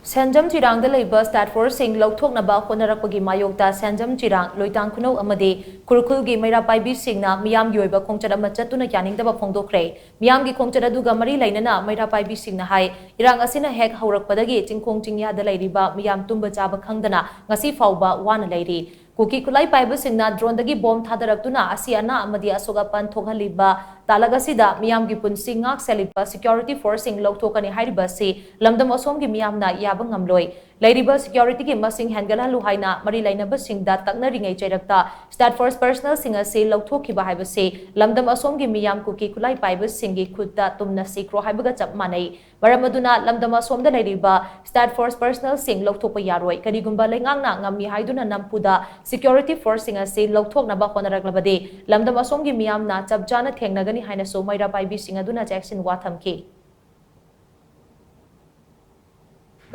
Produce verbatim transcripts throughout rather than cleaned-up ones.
ꯁꯦꯟꯖꯝ ꯆꯤꯔꯥꯡꯗ ꯂꯩꯕ ꯁ꯭ꯇꯥꯠ ꯐꯣꯔꯁꯁꯤꯡ ꯂꯧꯊꯣꯛꯅꯕ ꯍꯣꯠꯅꯔꯛꯄꯒꯤ ꯃꯥꯌꯣꯛꯇ ꯁꯦꯟꯖꯝ ꯆꯤꯔꯥꯡ, ꯂꯣꯏꯇꯥꯡ ꯈꯨꯅꯧ ꯑꯃꯗꯤ ꯈꯨꯔꯈꯨꯜꯒꯤ ꯃꯩꯔꯥ ꯄꯥꯏꯕꯤꯁꯤꯡꯅ ꯃꯤꯌꯥꯝꯒꯤ ꯑꯣꯏꯕ ꯈꯣꯡꯆꯠ ꯑꯃ ꯆꯠꯇꯨꯅ ꯌꯥꯅꯤꯡꯗꯕ ꯐꯣꯡꯗꯣꯛꯈ꯭ꯔꯦ꯫ ꯃꯤꯌꯥꯝꯒꯤ ꯈꯣꯡꯆꯠ ꯑꯗꯨꯒ ꯃꯔꯤ ꯂꯩꯅꯅ ꯃꯩꯔꯥ ꯄꯥꯏꯕꯤꯁꯤꯡꯅ ꯍꯥꯏ, ꯏꯔꯥꯡ ꯑꯁꯤꯅ ꯍꯦꯛ ꯍꯧꯔꯛꯄꯗꯒꯤ ꯆꯤꯡꯈꯣꯡ ꯆꯤꯡꯌꯥꯗ ꯂꯩꯔꯤꯕ ꯃꯤꯌꯥꯝ ꯇꯨꯝꯕ ꯆꯥꯕ ꯈꯪꯗꯅ ꯉꯁꯤ ꯐꯥꯎꯕ ꯋꯥꯅ ꯂꯩꯔꯤ꯫ ꯀꯨꯀꯤ ꯈꯨꯠꯂꯥꯏ ꯄꯥꯏꯕꯁꯤꯡꯅ ꯗ꯭ꯔꯣꯟꯗꯒꯤ ꯕꯣꯝ ꯊꯥꯗꯔꯛꯇꯨꯅ ꯑꯁꯤ ꯑꯅꯥ ꯑꯃꯗꯤ ꯑꯁꯣꯛ ꯑꯄꯟ ꯊꯣꯛꯍꯜꯂꯤꯕ ꯇꯥꯂꯛ ꯑꯁꯤꯗ ꯃꯤꯌꯥꯝꯒꯤ ꯄꯨꯟꯁꯤ ꯉꯥꯛ ꯁꯦꯜꯂꯤꯕ ꯁꯦꯀ꯭ꯌꯨꯔꯤꯇꯤ ꯐꯣꯔꯁꯁꯤꯡ ꯂꯧꯊꯣꯛꯀꯅꯤ ꯍꯥꯏꯔꯤꯕ ꯑꯁꯤ ꯂꯝꯗꯝ ꯑꯁꯣꯝꯒꯤ ꯃꯤꯌꯥꯝꯅ ꯌꯥꯕ ꯉꯝꯂꯣꯏ꯫ ꯂꯩꯔꯤꯕ ꯁꯦꯀ꯭ꯌꯨꯔꯤꯇꯤꯒꯤ ꯃꯁꯤꯡ ꯍꯦꯟꯒꯠꯍꯜꯂꯨ ꯍꯥꯏꯅ ꯃꯔꯤ ꯂꯩꯅꯕꯁꯤꯡꯗ ꯇꯛꯅꯔꯤꯉꯩ ꯆꯩꯔꯛꯇ ꯁ꯭ꯇꯥꯠ ꯐꯣꯔꯁ ꯄꯔꯁꯅꯦꯜꯁꯤꯡ ꯑꯁꯤ ꯂꯧꯊꯣꯛꯈꯤꯕ ꯍꯥꯏꯕꯁꯤ ꯂꯝꯗꯝ ꯑꯁꯣꯝꯒꯤ ꯃꯤꯌꯥꯝ ꯀꯨꯀꯤ ꯈꯨꯠꯂꯥꯏ ꯄꯥꯏꯕꯁꯤꯡꯒꯤ ꯈꯨꯠꯇ ꯇꯨꯝꯅ ꯁꯤꯈ꯭ꯔꯣ ꯍꯥꯏꯕꯒ ꯆꯞ ꯃꯥꯟꯅꯩ꯫ ꯃꯔꯝ ꯑꯗꯨꯅ ꯂꯝꯗꯝ ꯑꯁꯣꯝꯗ ꯂꯩꯔꯤꯕ ꯁ꯭ꯇꯥꯠ ꯐꯣꯔꯁ ꯄꯔꯁꯅꯦꯜꯁꯤꯡ ꯂꯧꯊꯣꯛꯄ ꯌꯥꯔꯣꯏ꯫ ꯀꯔꯤꯒꯨꯝꯕ ꯂꯩꯉꯥꯛꯅ ꯉꯝꯃꯤ ꯍꯥꯏꯗꯨꯅ ꯅꯝꯐꯨꯗ ꯁꯦꯀ꯭ꯌꯨꯔꯤꯇꯤ ꯐꯣꯔꯁꯁꯤꯡ ꯑꯁꯤ ꯂꯧꯊꯣꯛꯅꯕ ꯍꯣꯠꯅꯔꯛꯂꯕꯗꯤ ꯂꯝꯗꯝ ꯑꯁꯣꯝꯒꯤ ꯃꯤꯌꯥꯝꯅ ꯆꯞ ꯆꯥꯅ ꯊꯦꯡꯅꯒꯅꯤ ꯍꯥꯏꯅꯁꯨ ꯃꯩꯔꯥ ꯄꯥꯏꯕꯤꯁꯤꯡ ꯑꯗꯨꯅ ꯆꯦꯛꯁꯤꯟꯋꯥ ꯊꯝꯈꯤ꯫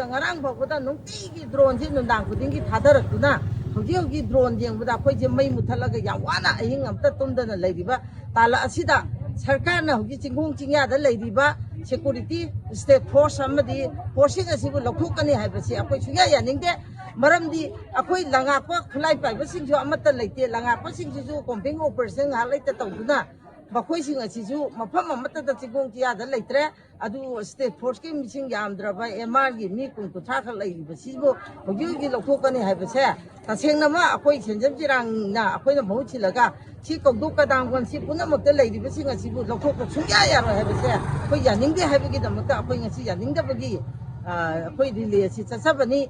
ꯉꯔꯥꯡ ꯐꯥꯎꯕꯗ ꯅꯨꯡꯇꯤꯒꯤ ꯗ꯭ꯔꯣꯟꯁꯤ ꯅꯨꯡꯗꯥꯡ ꯈꯨꯗꯤꯡꯒꯤ ꯊꯥꯗꯔꯛꯇꯨꯅ ꯍꯧꯖꯤꯛ ꯍꯧꯖꯤꯛ ꯗ꯭ꯔꯣꯟ ꯌꯦꯡꯕꯗ ꯑꯩꯈꯣꯏꯁꯦ ꯃꯩ ꯃꯨꯠꯊꯠꯂꯒ ꯌꯥꯝ ꯋꯥꯅ ꯑꯍꯤꯡ ꯑꯃꯇ ꯇꯨꯝꯗꯅ ꯂꯩꯔꯤꯕ ꯇꯥꯂꯛ ꯑꯁꯤꯗ ꯁꯔꯀꯥꯔꯅ ꯍꯧꯖꯤꯛ ꯆꯤꯡꯈꯣꯡ ꯆꯤꯡꯌꯥꯗ ꯂꯩꯔꯤꯕ ꯁꯦꯀ꯭ꯌꯨꯔꯤꯇꯤ ꯁ꯭ꯇꯥꯠ ꯐꯣꯔꯁ ꯑꯃꯗꯤ ꯐꯣꯔꯁꯁꯤꯡ ꯑꯁꯤꯕꯨ ꯂꯧꯊꯣꯛꯀꯅꯤ ꯍꯥꯏꯕꯁꯤ ꯑꯩꯈꯣꯏ ꯁꯨꯡꯌꯥ ꯌꯥꯅꯤꯡꯗꯦ꯫ ꯃꯔꯝꯗꯤ ꯑꯩꯈꯣꯏ ꯂꯉꯥꯛꯄ ꯈꯨꯠꯂꯥꯏ ꯄꯥꯏꯕꯁꯤꯡꯁꯨ ꯑꯃꯠꯇ ꯂꯩꯇꯦ꯫ ꯂꯉꯥꯛꯄꯁꯤꯡꯁꯤꯁꯨ ꯀꯣꯝꯕꯤꯡ ꯑꯣꯄꯔꯦꯁꯟ ꯉꯥꯏꯍꯥꯛ ꯂꯩꯇ ꯇꯧꯗꯨꯅ ꯃꯈꯣꯏꯁꯤꯡ ꯑꯁꯤꯁꯨ ꯃꯐꯝ ꯑꯃꯠꯇꯗ ꯆꯤꯡꯈꯣꯡ ꯆꯤꯌꯥꯗ ꯂꯩꯇ꯭ꯔꯦ꯫ ꯑꯗꯨ ꯁ꯭ꯇꯥꯠ ꯐꯣꯔꯁꯀꯤ ꯃꯤꯁꯤꯡ ꯌꯥꯝꯗ꯭ꯔꯕ ꯑꯦꯝ ꯑꯥꯔꯒꯤ ꯃꯤ ꯀꯨꯟ ꯀꯨꯟꯊ꯭ꯔꯥ ꯈꯛ ꯂꯩꯔꯤꯕꯁꯤꯕꯨ ꯍꯧꯖꯤꯛ ꯍꯧꯖꯤꯛ ꯂꯧꯊꯣꯛꯀꯅꯤ ꯍꯥꯏꯕꯁꯦ ꯇꯁꯦꯡꯅꯃꯛ ꯑꯩꯈꯣꯏ ꯁꯦꯟꯖꯝ ꯆꯤꯔꯥꯡꯅ ꯑꯩꯈꯣꯏꯅ ꯃꯍꯨꯠ ꯁꯤꯜꯂꯒ ꯁꯤ ꯀꯧꯗꯨ ꯀꯗꯥꯡꯕꯣꯟ ꯁꯤ ꯄꯨꯝꯅꯃꯛꯇ ꯂꯩꯔꯤꯕꯁꯤꯡ ꯑꯁꯤꯕꯨ ꯂꯧꯊꯣꯛꯄ ꯁꯨꯡꯌꯥ ꯌꯥꯔꯣꯏ ꯍꯥꯏꯕꯁꯦ ꯑꯩꯈꯣꯏ ꯌꯥꯅꯤꯡꯗꯦ ꯍꯥꯏꯕꯒꯤꯗꯃꯛꯇ ꯑꯩꯈꯣꯏ ꯉꯁꯤ ꯌꯥꯅꯤꯡꯗꯕꯒꯤ, ꯑ, ꯑꯩꯈꯣꯏ ꯔꯤꯂꯦ ꯑꯁꯤ ꯆꯠꯆꯕꯅꯤ꯫